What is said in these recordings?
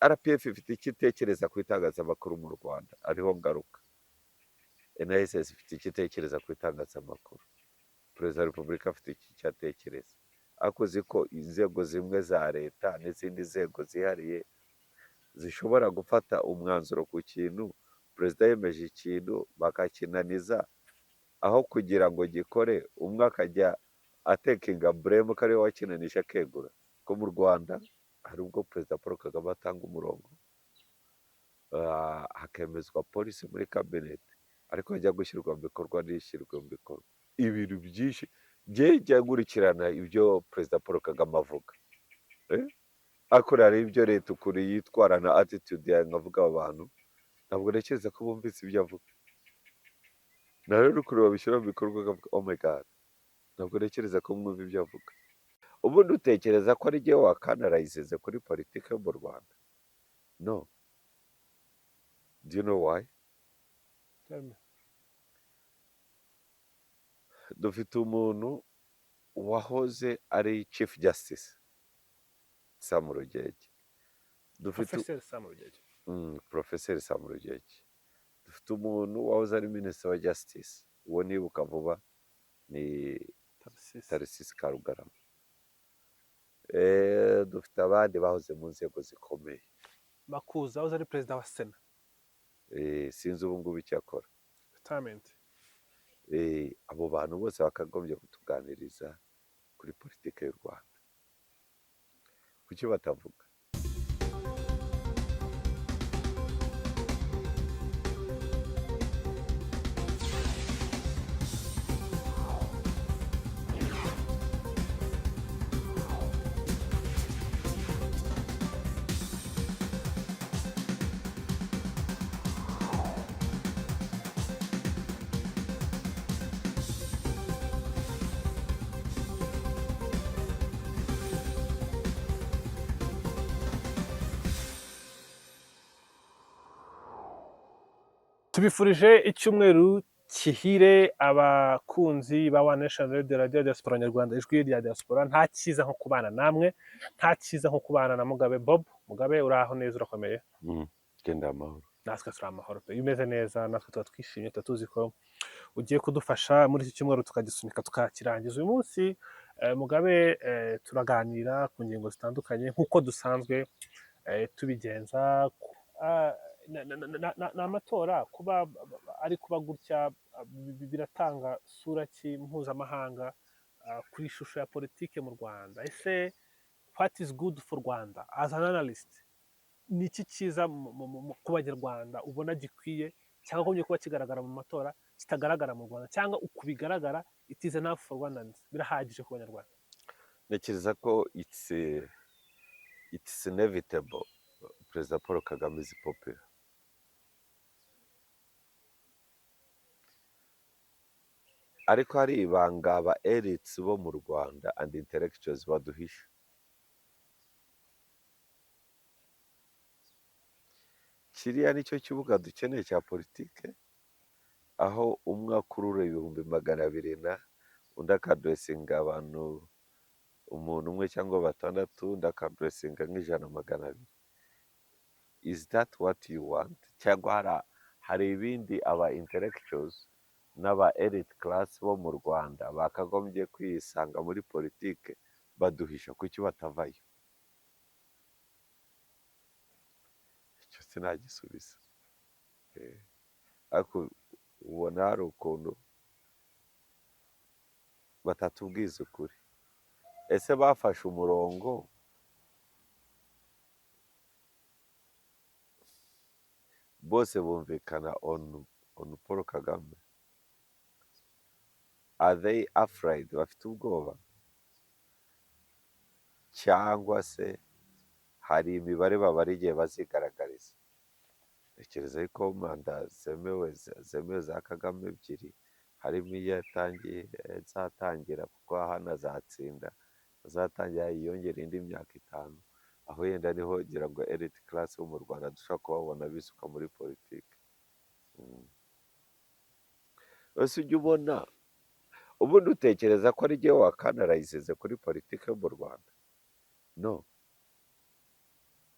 RPF ifite icyo itekereza ku itangazamakuru mu Rwanda, ariho ngaruka. NISS ifite icyo itekereza ku itangazamakuru, Perezida wa Repubulika afite icyo atekereza, ariko uzi ko inzego zimwe za leta n'izindi nzego zihariye zishobora gufata umwanzuro ku kintu, perezida yemeje ikintu bakakinaniza, aho kugira ngo gikore, umwe akajya atakinga blame ko ariwe wakinanije akegura. Ko mu Rwanda hari ubwo Perezida Paul Kagame atanga umurongo, hakemezwa policy muri cabinet, ariko hajya gushyirwa mu bikorwa ntishyirwe mu bikorwa. Ibintu byinshi njye nkurikirana ibyo Perezida Paul Kagame avuga, eh? Ariko hari ibyo leta ukuntu yitwara na attitude yawe, nkavuga aba bantu ntabwo ntekereza ko bumvise ibyo avuga, na rero ukuntu babishyira mu bikorwa ukavuga: "Oh my God, ntabwo ntekereza ko mwumva ibyo avuga." Ubundi utekereza ko ari jyewe wakanalyzinze kuri politiki yo mu Rwanda? No. Do you know why? Tell me. Dufite umuntu wahoze ari Chief Justice Sam Rugege, dufite Professor Sam Rugege. Professor Sam Rugege. Dufite umuntu wahoze ari Minisitiri wa Justice, uwo nibuka vuba ni Tharcisse. Tharcisse Karugarama. Dufite abandi bahoze mu nzego zikomeye. Makuza wahoze ari perezida wa Sena. Sinzi ubu ngubu icyo akora. Retirement. Abo bantu bose bakagombye kutuganiriza kuri politiki y'u Rwanda. Kuki batavuga? Tubifurije icyumweru kihire, abakunzi ba One Nation Radio, Radio Diaspora Nyarwanda, ijwi rya diaspora. Nta cyiza nko kubana namwe, nta cyiza nko kubana na Mugabe Bob. Mugabe, uraho neza, urakomeye? Genda amahoro. Natwe turi amahoro pe. Iyo umeze neza natwe tuba twishimye, tuba tuzi ko ugiye kudufasha muri iki cyumweru tukagisunika tukakirangiza. Uyu munsi Mugabe, turaganira ku ngingo zitandukanye nk'uko dusanzwe tubigenza. Ni amatora kuba ari kuba gutya biratanga sura ki mpuzamahanga ku ishusho ya politike mu Rwanda? Ese what is good for Rwanda? As an analyst, ni iki cyiza ku Banyarwanda ubona gikwiye cyangwa gombye kuba kigaragara mu matora kitagaragara mu Rwanda, cyangwa uku bigaragara it is enough for Rwandans, birahagije ku Banyarwanda? Ntekereza ko it's inevitable, Perezida Paul Kagame is popular, ariko hari ibanga aba elites bo mu Rwanda and intellectuals baduhisha. Kiriya nicyo kibuga dukeneye cya politike, aho umwe akurura 200,000 na undi akaaddressinga abantu, umuntu umwe cyangwa batandatu, undi akaaddressinga nk'ijana, 200? Is that what you want, cyangwa hari ibindi aba intellectuals n'aba elite class bo mu Rwanda bakagombye kwisanga muri politike baduhisha? Kuki batavayo? Icyo sinagisubiza. Ariko ubona hari ukuntu batatubwiza ukuri. Ese bafashe umurongo bose bumvikana on Paul Kagame? Are they afraid, bafite ubwoba, cyangwa se hari imibare babara igihe bazigaragariza? Ntekereza yuko manda zemewe za Kagame ebyiri, harimo iyo yatangiye, izatangira, kuko hano azatsinda, azatangira yiyongera indi myaka 5. Aho yenda niho ngira ngo elite class bo mu Rwanda dushobora kubabona bisuka muri politiki. Ese ujya ubona, ubundi utekereza ko ari jyewe wakanalyzinze kuri politiki yo mu Rwanda? No.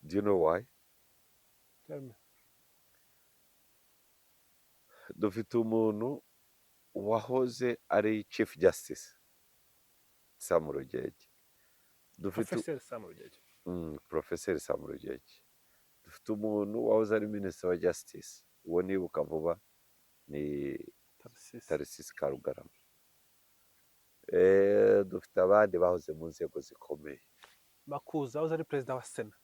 Do you know why? Tell me. Dufite umuntu wahoze ari Chief Justice Sam Rugege, dufite Professor Sam Rugege. Professor Sam Rugege. Dufite umuntu wahoze ari Minisitiri wa Justice, uwo nibuka vuba ni Tarcisse. Tarcisse Karugarama. Dufite abandi bahoze mu nzego zikomeye. Makuza wahoze ari perezida wa Sena.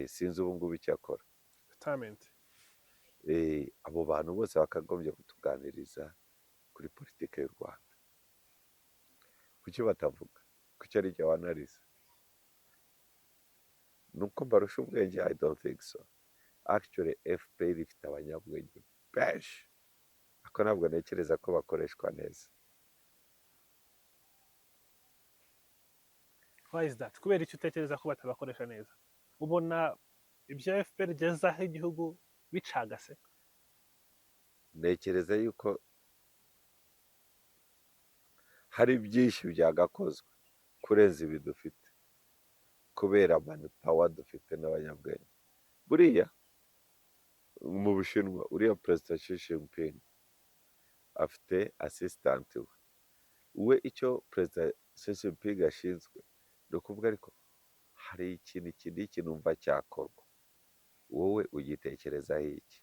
Sinzi ubu ngubu icyo akora. Retirement. Abo bantu bose bakagombye kutuganiriza kuri politiki y'u Rwanda. Kuki batavuga? Kuki ari jye wanariza? Nuko mbarusha ubwenge? I don't think so. Actually, FPR ifite abanyabwenge benshi, ariko ntabwo ntekereza ko bakoreshwa neza. Why is that? Kubera icyo utekereza ko batabakoresha neza, ubona ibyo FPR igezaho igihugu bicagase? Ntekereza yuko hari byinshi byagakozwe kurenza ibi dufite, kubera manpower dufite n'abanyabwenge. Buriya mu Bushinwa, uriya Perezida Xi Jinping afite assistant we. We icyo Perezida Xi Jinping ashinzwe ni ukuvuga: "Ariko hari ikintu iki n'iki numva cyakorwa, wowe ugitekerezaho iki?"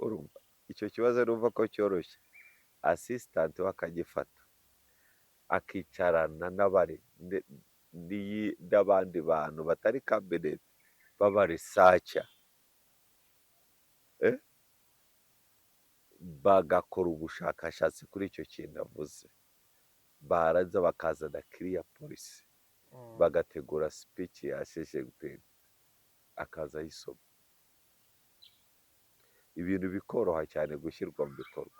Urumva icyo kibazo, numva ko cyoroshye, assistant we akagifata, akicarana n'abari n'abandi bantu batari cabinet b'aba researcher, bagakora ubushakashatsi kuri icyo kintu avuze, barangiza bakazana kiriya policy, bagategura speech ya Xi Jinping, akaza ayisoma, ibintu bikoroha cyane gushyirwa mu bikorwa,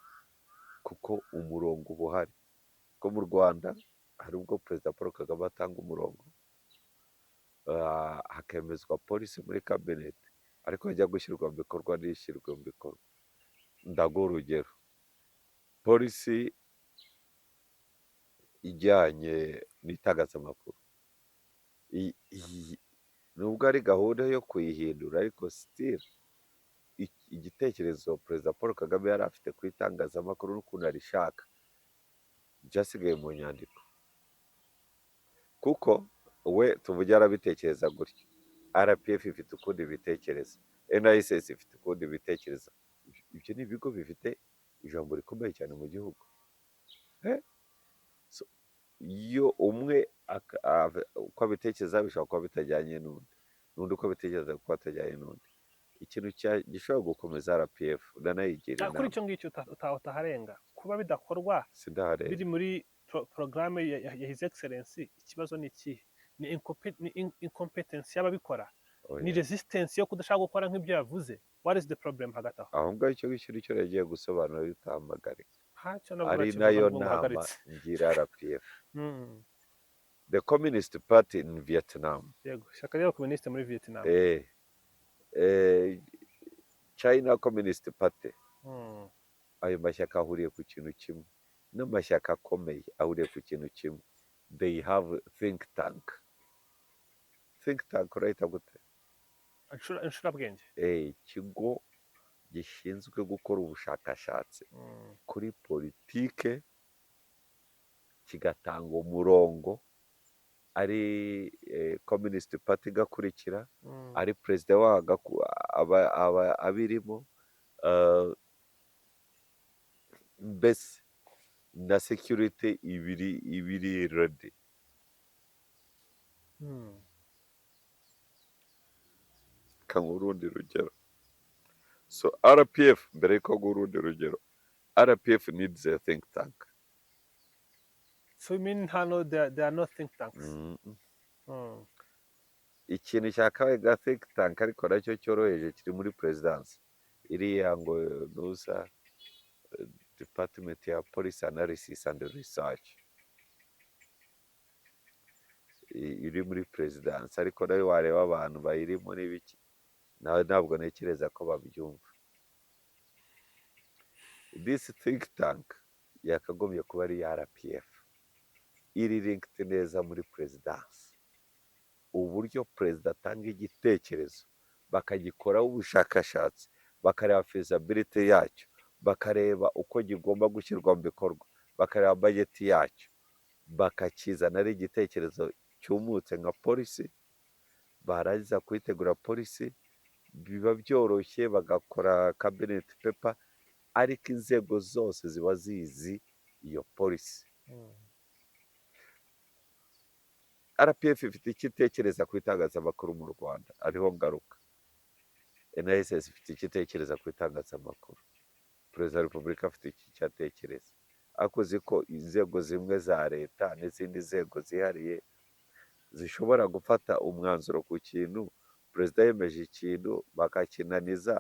kuko umurongo uba uhari. Ko mu Rwanda hari ubwo Perezida Paul Kagame atanga umurongo, hakemezwa policy muri cabinet, ariko hajya gushyirwa mu bikorwa ntishyirwe mu bikorwa. Ndaguha urugero: policy ijyanye n'itangazamakuru, nubwo ari gahunda yo kuyihindura, ariko still igitekerezo Perezida Paul Kagame yari afite ku itangazamakuru n'ukuntu arishaka byasigaye mu nyandiko, kuko we tuvuge arabitekereza gutyo, RPF ifite ukundi bitekereza, NISS ifite ukundi bitekereza. Ibyo ni ibigo bifite ijambo rikomeye cyane mu gihugu. So, iyo umwe uko abitekereza bishobora kuba bitajyanye n'undi, n'undi uko abitekereza kuba atajyanye n'undi. Ikintu gishobora gukomeza RPF, ndanayigira Kuri inama. icyo ngicyo utaharenga kuba bidakorwa. Sindaharenga. Biri muri porogaramu ya His Excellency, ikibazo ni ikihe? Ni incompetence y'ababikora? Oya. Ni resistance yo kudashaka gukora nk'ibyo yavuze? What is the problem hagati aho? Aho ngaho icyo ngicyo nicyo yagiye gusobanura utahamagare. Ntacyo nabwo Ari nakivuga nayo ngo nama nguhagaritse. ngira RPF. The Communist Party in Vietnam, Yego, ishyaka ry'abakomunisite muri Vietnam. China Communist Party, ayo mashyaka ahuriye ku kintu kimwe, n'amashyaka akomeye ahuriye ku kintu kimwe: they have think tank. Think tank urahita gute? Inshurabwenge. Ikigo gishinzwe gukora ubushakashatsi kuri politike, kigatanga umurongo, ari Communist Party igakurikira, ari perezida wawo aba abirimo, mbese na security ibiri ready. Kanguha urundi rugero. So RPF, mbere yuko nguha urundi rugero, RPF needs a think tank. So you mean hano there are no think tanks? Ikintu cyakabaye ga think tank, ariko nacyo cyoroheje, kiri muri perezidansi, iriya ngo nuza department ya policy analysis and research iri muri perezidansi, ariko nayo wareba abantu bayirimo n'ibiki, nawe ntabwo ntekereza ko babyumva. This think tank yakagombye kuba ari iya RPF, iri linked neza muri perezidansi, uburyo perezida atanga igitekerezo Bakagikoraho ubushakashatsi, bakareba feasibility yacyo, bakareba uko kigomba gushyirwa mu bikorwa, bakareba budget yacyo, bakakizana ari igitekerezo cyumutse nka policy. Barangiza kuyitegura policy, biba byoroshye, bagakora cabinet paper, ariko inzego zose ziba zizi iyo policy. RPF ifite icyo itekereza ku itangazamakuru mu Rwanda, ariho ngaruka. NISS ifite icyo itekereza ku itangazamakuru, Perezida wa Repubulika afite icyo atekereza, ariko uzi ko inzego zimwe za leta n'izindi nzego zihariye zishobora gufata umwanzuro ku kintu, perezida yemeje ikintu, bakakinaniza,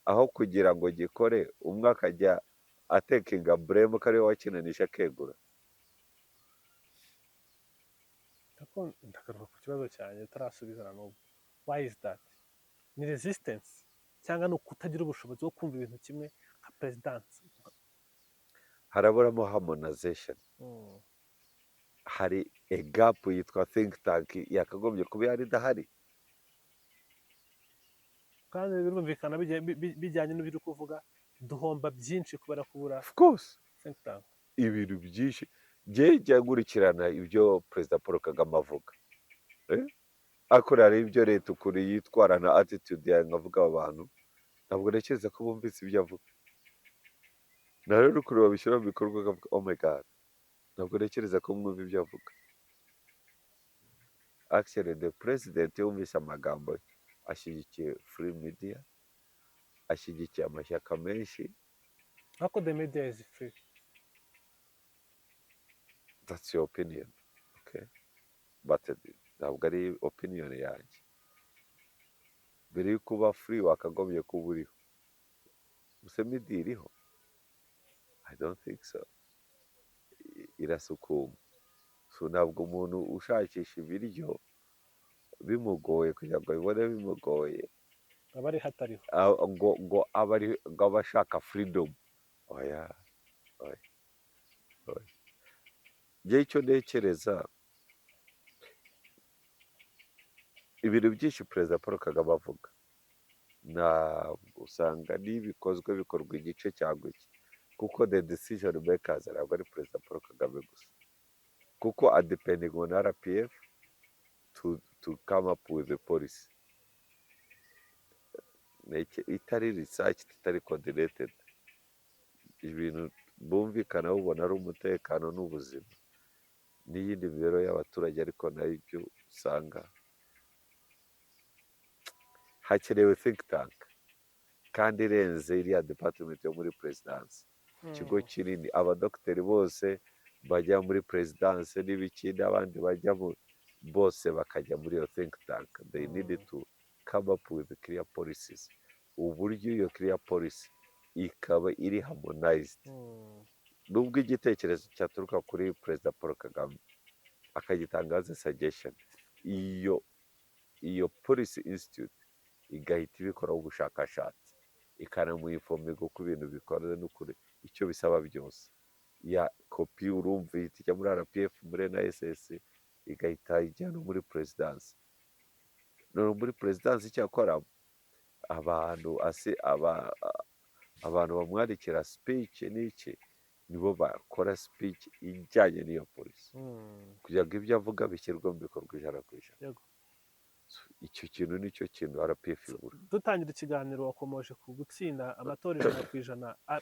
aho kugira ngo gikore, umwe akajya atakinga blame ko ariwe wakinanije, akegura. Ariko ndagaruka ku kibazo cyanjye utarasubiza na n'ubu. Why is that? Ni resistance cyangwa ni ukutagira ubushobozi bwo kumva ibintu kimwe nka perezidansi? Haraburamo harmonization. Hari a gap yitwa think tank yakagombye kuba yari idahari. Kandi birumvikana, bijyanye n'ibyo uri kuvuga, duhomba byinshi kubera kubura Of course. think tank. Ibintu byinshi, njye nkurikirana ibyo Perezida Paul Kagame avuga, ariko hari ibyo leta ukuntu yitwara na attitude yawe, nkavuga aba bantu ntabwo ntekereza ko bumvise ibyo avuga, na rero ukuntu babishyira mu bikorwa akavuga, oh my God, ntabwo ntekereza ko mwumva ibyo avuga. Actually, the president yumvise amagambo ye, ashyigikiye free media, ashyigikiye amashyaka menshi. Ariko the media is free. That's your opinion, okay, but ntabwo ari opinion yanjye. Mbere yo kuba free wakagombye kuba uriho. Gusa media iriho? I don't think so. Irasukuma. So ntabwo umuntu ushakisha ibiryo bimugoye, kugira ngo abibone bimugoye, aba ari hatariho. Ngo aba ari, ngo aba ashaka freedom. Oya, oya, oya. Njye icyo ntekereza, ibintu byinshi Perezida Paul Kagame avuga, ntabwo usanga n'ibikozwe bikorwa igice cyangwa iki, kuko the decision makers ntabwo ari Perezida Paul Kagame gusa, kuko adepending on RPF to come up with the policy. Itari research, itari coordinated. Ibintu bumvikana bubona ari umutekano n'ubuzima n'iyindi mibereho y'abaturage, ariko nayo ibyo usanga hakenewe think tank kandi irenze iriya department yo muri perezidansi, ikigo kinini, abadogiteri bose bajya muri perezidansi n'ibiki n'abandi bajya mu bose bakajya muri iyo think tank. They need to come up with clear policies, uburyo iyo clear policy ikaba iri harmonized. Nubwo igitekerezo cyaturuka kuri Perezida Paul Kagame akagitanga as a suggestion, iyo policy institute igahita ibikoraho ubushakashatsi, ikanamuinforminga uko ibintu bikora n'ukuri icyo bisaba byose, ya kopi urumva ihita ijya muri RPF, muri NISS, igahita ijya no muri perezidansi. None muri perezidansi icyakora abantu ase aba abantu bamwandikira speech n'iki, nibo bakora speech ijyanye n'iyo policy kugira ngo ibyo avuga bishyirwe mu bikorwa 100%. So, icyo kintu nicyo kintu RPF ibura. Dutangira ikiganiro wakomoje ku gutsinda amatora 100%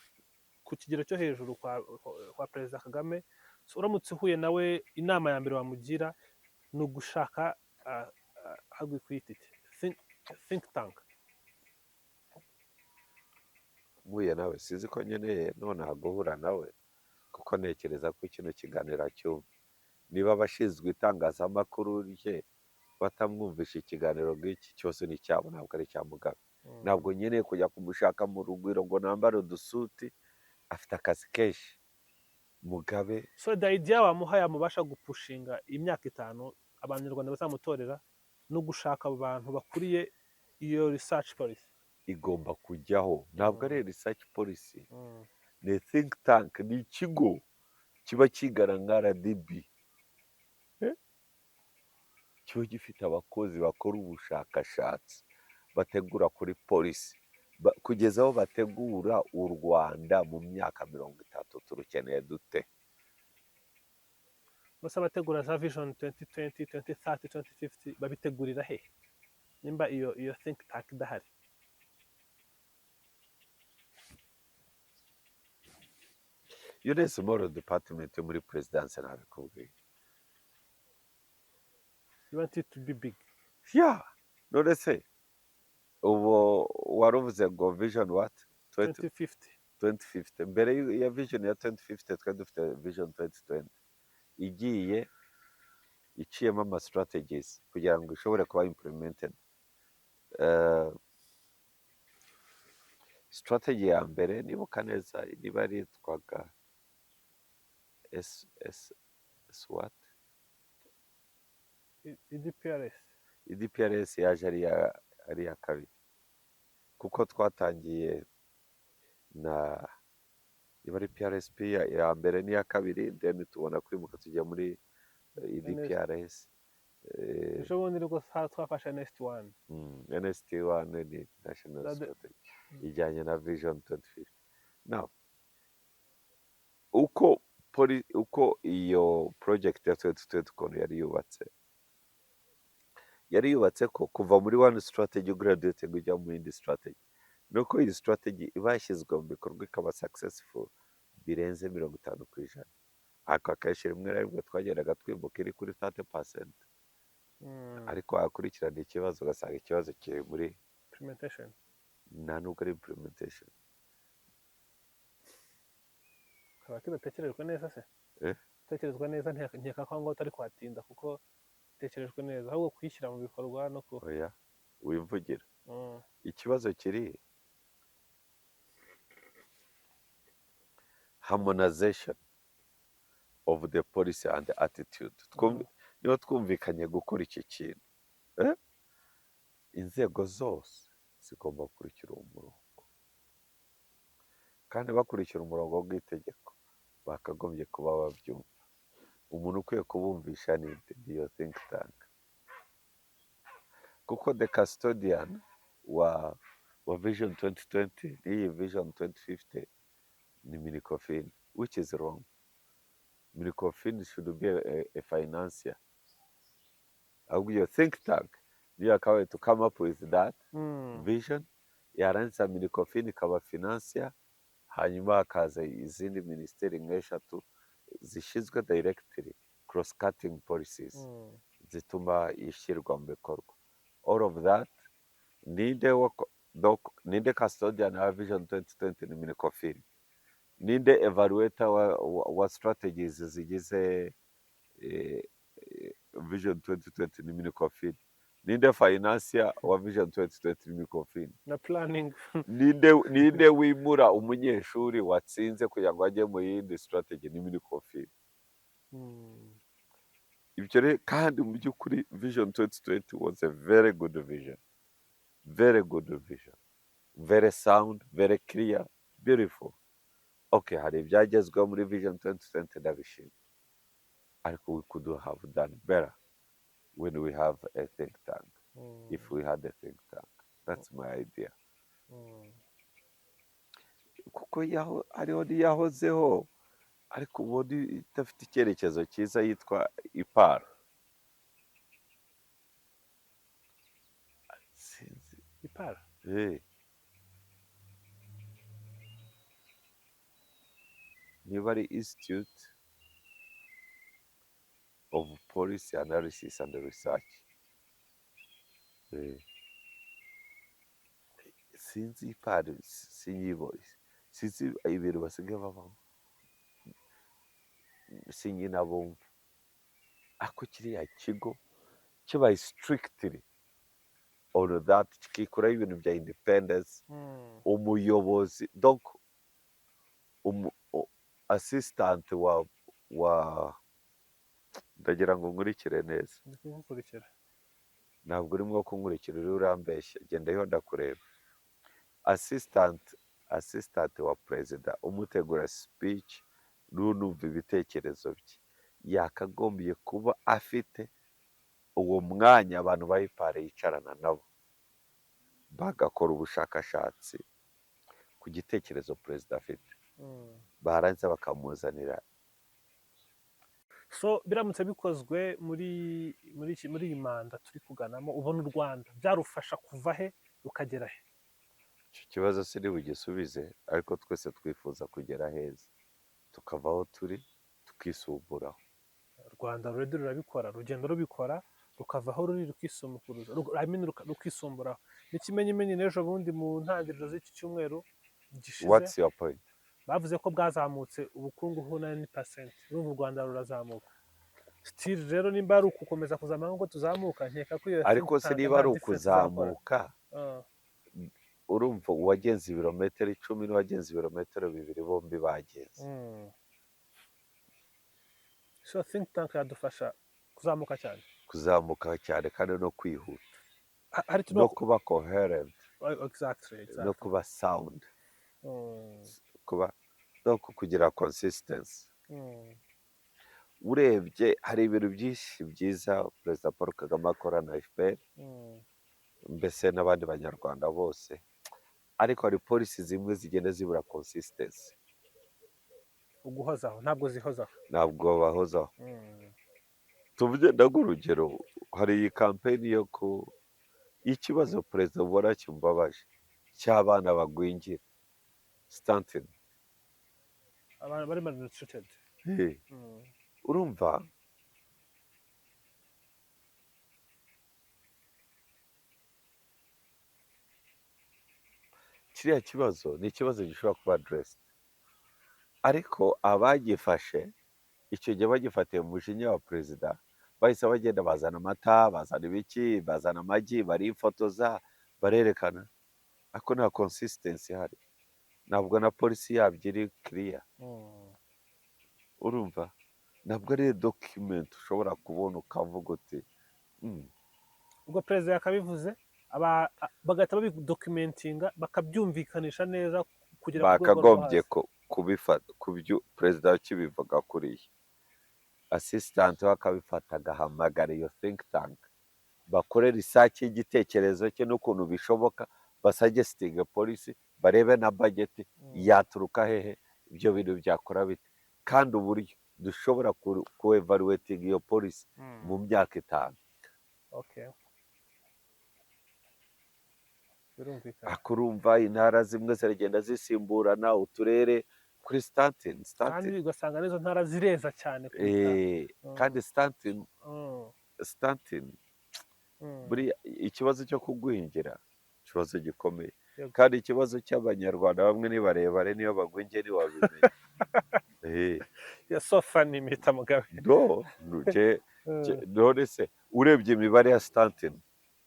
ku kigero cyo hejuru kwa Perezida Kagame. So, uramutse uhuye nawe, inama ya mbere wamugira ni ugushaka how do we call it, think tank? Mpuye nawe, sinzi ko nkeneye nonaha guhura nawe, kuko ntekereza ko kino kiganiro acyumva. Niba abashinzwe itangazamakuru rye batamwumvisha, ikiganiro nk'iki cyose ni icyabo, ntabwo ari icya Mugabe. Ntabwo nkeneye kujya kumushaka mu Rugwiro ngo nambare udusuti, afite akazi kenshi Mugabe. So the idea wamuha yamubasha gupushinga imyaka 5 Abanyarwanda bazamutorera no gushaka abo bantu bakuriye iyo research policy. Igomba kujyaho, ntabwo ari research policy, ni think tank, ni ikigo kiba kigana nka RDB, kiba gifite abakozi bakora ubushakashatsi. bategura kuri polisi, kugeza aho bategura u Rwanda mu myaka 30 turukeneye dute? Bose abategura za vision 2020, 2030, 2050 babitegurira he nimba iyo think tank idahari? Iyo ni small department yo muri perezidansi, ntabikubwiye. You want it to be big. Yeah, none se ubu waruvuze ngo vision what? 20 2050. 2050. Mbere ya vision ya 2050 twari dufite vision 2020 igiye iciyemo ama strategies kugira ngo ishobore kuba implemented. Strategy ya mbere nibuka neza niba yitwaga S S S what? EDPRS. EDPRS yaje ari iya kabiri, kuko twatangiye na niba ari PRSP ya mbere n'iya kabiri, then tubona kwimuka tujya muri EDPRS. Ejo bundi nibwo twafashe NST 1. NST 1 ni national strategy ijyanye na vision 2050. Now uko iyo project ya 2020 ukuntu yari yubatse ko kuva muri one strategy graduate ujya mu yindi strategy, nuko iyi strategy iba yashyizwe mu bikorwa ikaba successful birenze 50%. Ariko akenshi rimwe na rimwe twagendaga twimuka iri kuri 30%, ariko wakurikirana ikibazo ugasanga ikibazo kiri muri implementation. Nta nubwo ari implementation. Kaba kidatekerejwe neza se? Eh? Gutekerezwa neza, nkeka ko aho ngaho utari kuhatinda kuko itekerejwe neza, ahubwo kuyishyira mu bikorwa no ku Oya, wimvugira. Ikibazo kiri harmonization of the policy and the attitude. Niba twumvikanye gukora iki kintu, inzego zose zigomba gukurikira uwo murongo, kandi bakurikira umurongo w'itegeko bakagombye kuba babyumva. Umuntu ukwiye kubumvisha ni iyo think tank, kuko the custodian wa vision 2020 n'iyi vision 2050 ni MINECOFIN, which is wrong. MINECOFIN should be a financier. Ahubwo iyo think tank niyo yakabaye to come up with that vision, yarangiza MINECOFIN ikaba financier, hanyuma hakaza izindi minisiteri nk'eshatu zishinzwe directly cross cutting policies zituma ishyirwa mu bikorwa. All of that, ninde custodian wa vision 2020? Ni MINECOFIN. Ninde evaluator wa strategies zigize vision 2020? Ni MINECOFIN. Ninde financier wa vision 2020? Ni MINECOFIN. Na planning. Ninde wimura umunyeshuri watsinze kugira ngo ajye mu yindi strategy? Ni MINECOFIN. Ibyo rero, kandi mu by'ukuri vision 2020 was a very good vision, very good vision, very sound, very clear, beautiful. Okay, hari ibyagezweho muri vision 2020, ndabishima, ariko we could have done better when we have a think tank, if we had a think tank. That's my idea. Kuko yaho hariho n'iyahozeho ariko ubundi idafite icyerekezo cyiza, yitwa IPAR, sinzi. IPAR. Niba ari Institute of Policy Analysis and Research. Sinzi IPAR, sinyibo, sinzi ibintu basigaye babamo, sinkinabumva. Ariko kiriya kigo kibaye strictly on that, kikikuraho ibintu bya independence, umuyobozi, donc assistant wa ndagira ngo nkurikire neza. Ndi kugukurikira. Ntabwo urimo kunkurikira, uriho urambeshya, genda yo ndakureba. Assistant wa perezida umutegura speech n'unumva ibitekerezo bye yakagombye kuba afite uwo mwanya abantu ba IPAR yicarana nabo. Bagakora ubushakashatsi ku gitekerezo perezida afite, barangiza bakamuzanira. So biramutse bikozwe muri iyi manda turi kuganamo, ubona u Rwanda byarufasha kuva he rukagera he? Icyo kibazo siri bugisubize, ariko twese twifuza kugera heza, tukava aho turi tukisumburaho. U Rwanda ruredi rurabikora, rugenda rubikora, rukava aho ruri rukisumbukuruza, I mean rukisumburaho. N'ikimenyimenyi n'ejo bundi mu ntangiriro z'iki cyumweru gishize, What's your point? bavuze ko bwazamutse ubukungu ho 9%. Urumva u Rwanda rurazamuka still. Rero nimba ari ukukomeza kuzamuka nk'uko tuzamuka, nkeka ko iyo Ariko think se tank niba nta ari difference izakora. ukuzamuka, urumva uwagenze ibirometero 10 n'uwagenze ibirometero 2 bombi bagenze. So think tank yadufasha kuzamuka cyane. Kuzamuka cyane kandi no kwihuta, Hari no kuba coherent, no kuba sound, kuba no kugira consistency. Urebye hari ibintu byinshi byiza Perezida Paul Kagame akora na FPR, mbese n'abandi banyarwanda bose, ariko hari policy zimwe zigenda zibura consistency. Uguhozaho, ntabwo zihozaho. Ntabwo bahozaho. Tuvuge, ndaguha urugero, hari iyi campaign yo ku ikibazo perezida ubona kimubabaje cy'abana bagwingira, stunting. Abantu bari malnutrited. Urumva kiriya kibazo ni ikibazo gishobora kuba addressed, ariko abagifashe icyo gihe bagifatiye mu mujinya wa perezida, bahise bagenda bazana amata, bazana ibiki, bazana amagi, barifotoza, barerekana, ariko nta consistency ihari, ntabwo na policy yabyo iri clear. Urumva ntabwo ari document ushobora kubona ukavuga uti Ubwo perezida yakabivuze, bagahita babidocumentinga, bakabyumvikanisha neza kugera ku rwego rwo Bakagombye hasi. Kubifata kubyo perezida akibivuga kuriya, assistant we akabifata, agahamagara iyo think tank, bakore research y'igitekerezo cye n'ukuntu bishoboka, basuggestinge policy, barebe na budget yaturuka hehe, ibyo bintu byakora bite, kandi uburyo dushobora ku evaluating iyo policy mu myaka 5. Okay, birumvikana. Akurumva intara zimwe ziragenda zisimburana uturere kuri stunting. Kandi Stunting ugasanga n'izo ntara zireza cyane kuruta kandi stunting, stunting, buriya ikibazo cyo kugwingira, ikibazo gikomeye. Kandi ikibazo cy'Abanyarwanda bamwe ni barebare, niyo bagwingiye ntiwabimenya. Yeah, so funny, Mr. Mugabe. No, none se urebye imibare ya stunting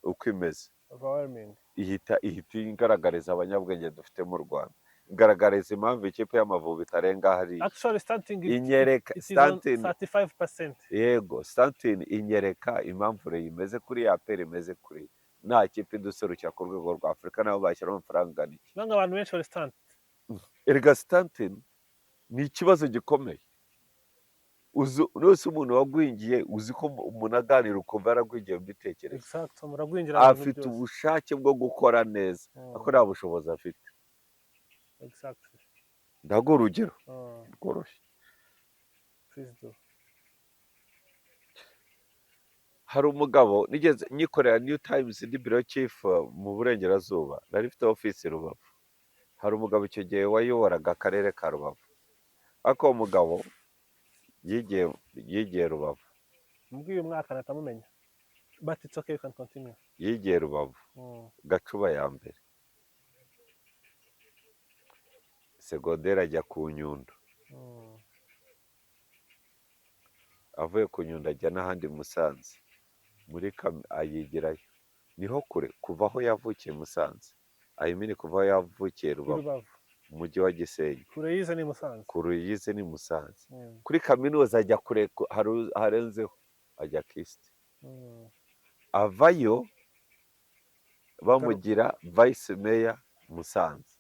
uko imeze, Overwhelming. ihita igaragariza abanyabwenge dufite mu Rwanda, igaragariza impamvu ikipe y'Amavubi itarenga hariya. Actually stunting Inyereka it is on stunting 35%. Yego, stunting inyereka impamvu Rayon imeze kuri, APR imeze kuri, nta kipe iduserukira ku rwego rwa Afurika, nabo bashyiraho amafaranga angana iki. Nubwo abantu benshi bari stunt. Erega stunting ni ikibazo gikomeye. Uzi wese umuntu wagwingiye, uzi ko umuntu aganira ukumva yaragwingiye mu bitekerezo. Exact, muragwingira mu bintu Afite byose. ubushake bwo gukora neza, ariko nta bushobozi afite. Ndaguha urugero rworoshye. Please do. Hari umugabo nigeze nyikorera New Times, ndi bureau chief mu Burengerazuba, nari mfite office i Rubavu. Hari umugabo icyo gihe wayoboraga akarere ka Rubavu, ariko uwo mugabo yigiye Rubavu. Mbwiye uyu mwaka natamumenya, but it's okay, you can continue. Yigiye Rubavu, Gacuba ya mbere, segonderi ajya ku Nyundo, avuye ku Nyundo ajya n'ahandi i Musanze muri ayigirayo, niho kure kuva aho yavukiye Musanze, I mean kuva aho yavukiye I Rubavu, Rubavu. mu mujyi wa Gisenyi. Kure yize ni Musanze. Kure yize ni Musanze. Kuri kaminuza ajya kure harenzeho, ajya KIST. Avayo bamugira vice mayor Musanze.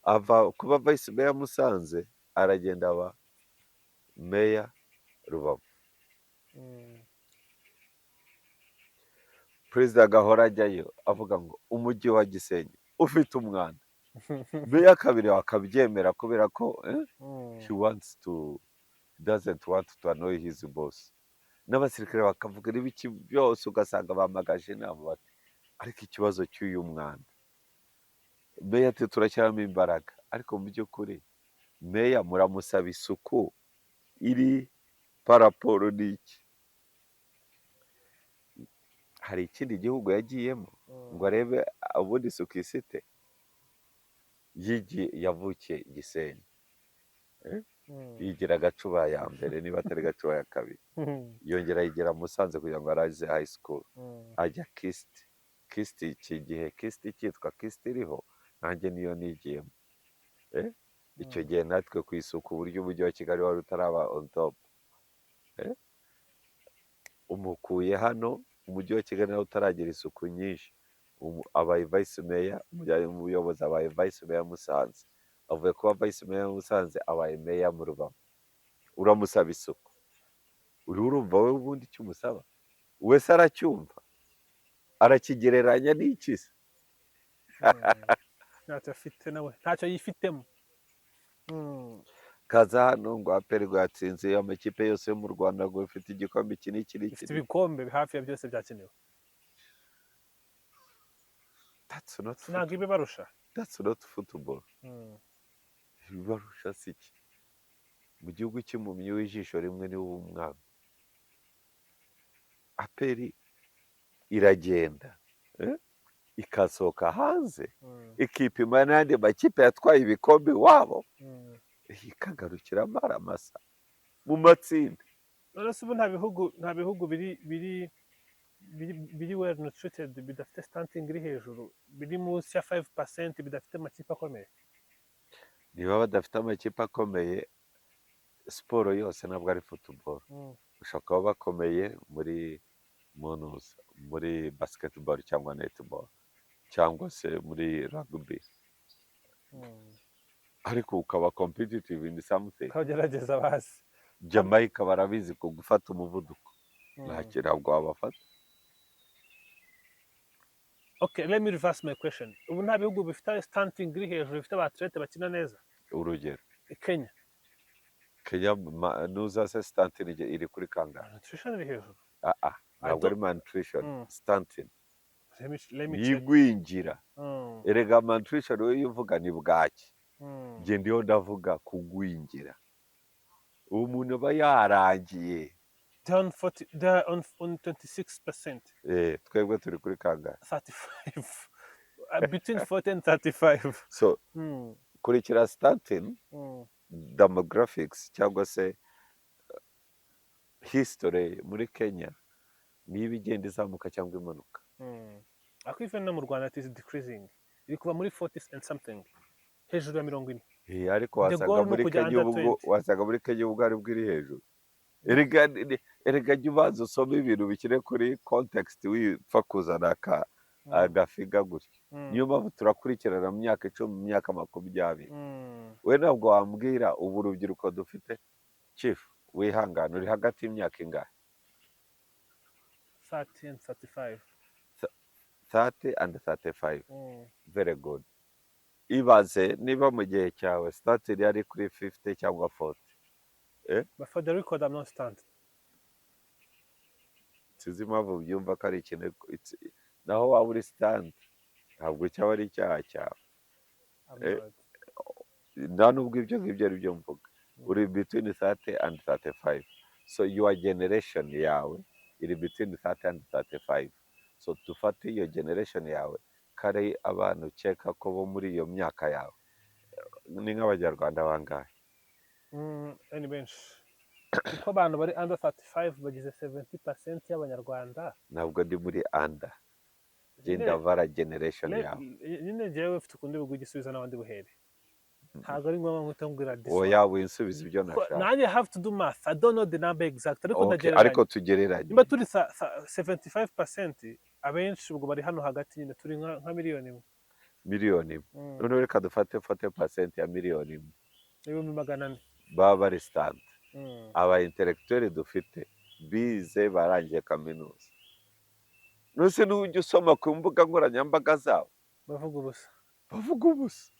Ava kuba vice mayor Musanze, aragenda aba mayor Rubavu. Perezida agahora ajyayo avuga ngo umujyi wa Gisenyi ufite umwanda. Meya kabiri wakabyemera kubera ko he wants to doesn't want to annoy his boss, n'abasirikare bakavuga n'ibiki byose, ugasanga bamagaje inama bati: "Ariko ikibazo cy'uyu mwanda." Meya ati: "Turashyiramo imbaraga." Ariko mu by'ukuri meya muramusaba isuku iri par rapport n'iki? Hari ikindi gihugu yagiyemo ngo arebe ubundi isuku ifite? Yigiye, yavukiye i Gisenyi, yigira Gacuba ya mbere, niba atari Gacuba ya kabiri, yongera yigira Musanze kugira ngo arangize high school, ajya KIST. KIST iki gihe, KIST cyitwa KIST iriho, nanjye niyo nigiyemo. Icyo gihe natwe ku isuku, uburyo umujyi wa Kigali wari utaraba on top. Umukuye hano, umujyi wa Kigali nawe utaragira isuku nyinshi, abaye vice mayor, umujyanye mu buyobozi, abaye vice mayor Musanze, avuye kuba vice mayor Musanze, abaye mayor mu Rubavu, uramusaba isuku. Uriho urumva wowe ubundi icyo umusaba wese aracyumva, arakigereranya n'iki se? Ntacyo afite nawe, ntacyo yifitemo. Kaza hano ngo APR ngo yatsinze amakipe yose yo mu Rwanda, ngo ifite igikombe iki n'iki n'iki. Ifite ibikombe hafi ya byose byakiniwe. That's not Ntabwo ibibarusha. That's not football. Ibibarusha si iki? Mu gihugu cy'impumyi w'ijisho rimwe niwe uba umwami. APR iragenda, ikasohoka hanze, ikipima n'andi makipe yatwaye ibikombe iwabo, ikagarukira amaramasa mu matsinda. None se ubu nta bihugu biri well nutrited, bidafite stunting iri hejuru, biri munsi ya 5%, bidafite amakipe akomeye? Niba badafite amakipe akomeye, siporo yose ntabwo ari football. Ushobora kuba bakomeye muri munuza, muri basketball cyangwa netball cyangwa se muri rugby, ariko ukaba competitive in something. Ukagerageza basi. Jamaica barabizi ku gufata umuvuduko. Nta kintu, ntabwo wabafata. Okay, let me reverse my question. Ubu nta bihugu bifite stunting iri hejuru, bifite aba athlete bakina neza? Urugero? Kenya. Kenya nuza se stunting iri kuri kangahe? Nutrition iri hejuru. Ah ah, ntabwo ari malnutrition. Stunting. Let me check. Yigwingira. Erega malnutrition we iyo uvuga ni bwaki. Njye ndiho ndavuga kugwingira, uwo muntu aba yarangiye. They're on 40, they're on 26%. Twebwe turi kuri kangahe? 35. Between 40 and 35. So kurikira stunting demographics cyangwa se history muri Kenya, niba igenda izamuka cyangwa imanuka. Ariko even no mu Rwanda it is decreasing. Iri kuva muri 40 and something, hejuru ya 40. Ariko The wasanga goal ni muri ukujya Kenya under ubwo 20. wasanga muri Kenya ubwo aribwo iri hejuru. Erega jya ubanza usome ibintu bikire kuri context, wipfa kuzana aka agafiga gutya. Niyo mpamvu turakurikirana mu myaka 10, mu myaka 20. We ntabwo wambwira ubu urubyiruko dufite. Chief, wihangane, uri hagati y'imyaka ingahe? 30 and 35. 30 and 35. Very good. Ibaze niba mu gihe cyawe stunting yari kuri 50 cyangwa 40. But for the record, I'm not stunted. Sinzi impamvu byumva ko ari ikintu naho waba uri stunted ntabwo cyaba ari icyaha cyawe. I'm not. Nta nubwo ibyo ngibyo ari byo mvuga. Uri between 30 and 35, so your generation yawe iri between 30 and 35. So dufate iyo generation yawe kare, abantu ukeka ko bo muri iyo myaka yawe ni nk'abanyarwanda bangahe? Ni benshi, kuko abantu bari under 35 bagize 70% y'abanyarwanda. Ntabwo ndi muri under, genda vara generation yawe. Nyine njyewe mfite ukundi buguha igisubizo n'abandi buhere, ntabwo ari ngombwa ngo utambwira this one. Oya, winsubiza ibyo nashaka. Nanjye have to do math. I don't know the number exact, ariko Okay, ndagereranya. Ariko tugereranye. Nimba turi 75%, abenshi ubwo bari hano hagati nyine, turi nka 1 miliyoni. 1 miliyoni. Noneho reka dufate 40% ya 1 miliyoni. 400,000. Baba bari stunted. Aba intellectuel dufite bize, barangiye kaminuza. Nuse n'ujya usoma ku mbuga nkoranyambaga zabo? Bavuga ubusa. Bavuga ubusa.